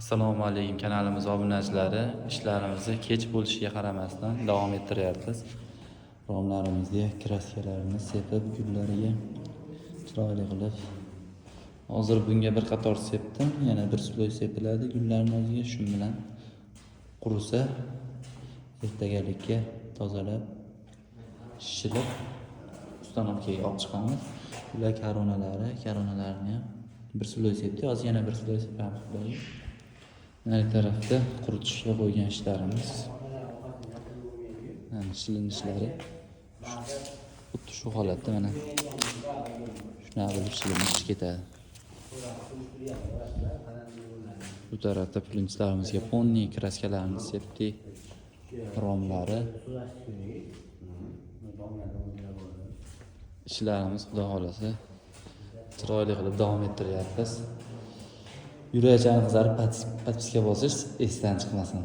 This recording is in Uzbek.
Assalomu alaykum, kanalimiz obunachilari. Ishlarimizni kech bo'lishiga qaramasdan davom ettiryapmiz. Romlarimizga kraskalarni sepib, gullariga chiroyli qilib. Hozir bunga bir qator sepdim, yana bir слой sepiladi gullarni o'ziga. Shu bilan qurisa, ertagalikka tozalab, shishilib, установка ga olib chiqamiz. Bular koronalari, koronalarni ham bir слой sepdik, hozir yana bir слой sepamiz bularga. Nari tarafda quritishga qo'ygan ishlarimiz. Mana shilinishlari xuddi shu holatda, mana shunaqa bo'lib shilinib ketadi. Bu tarafda plintlarimizga полный kraskalarni sepdik. Romlari. Ishlarimiz, xudo xohlasa, chiroyli qilib davom ettiryapmiz. Yurakchani qizarib, подписка bosish esdan chiqmasin.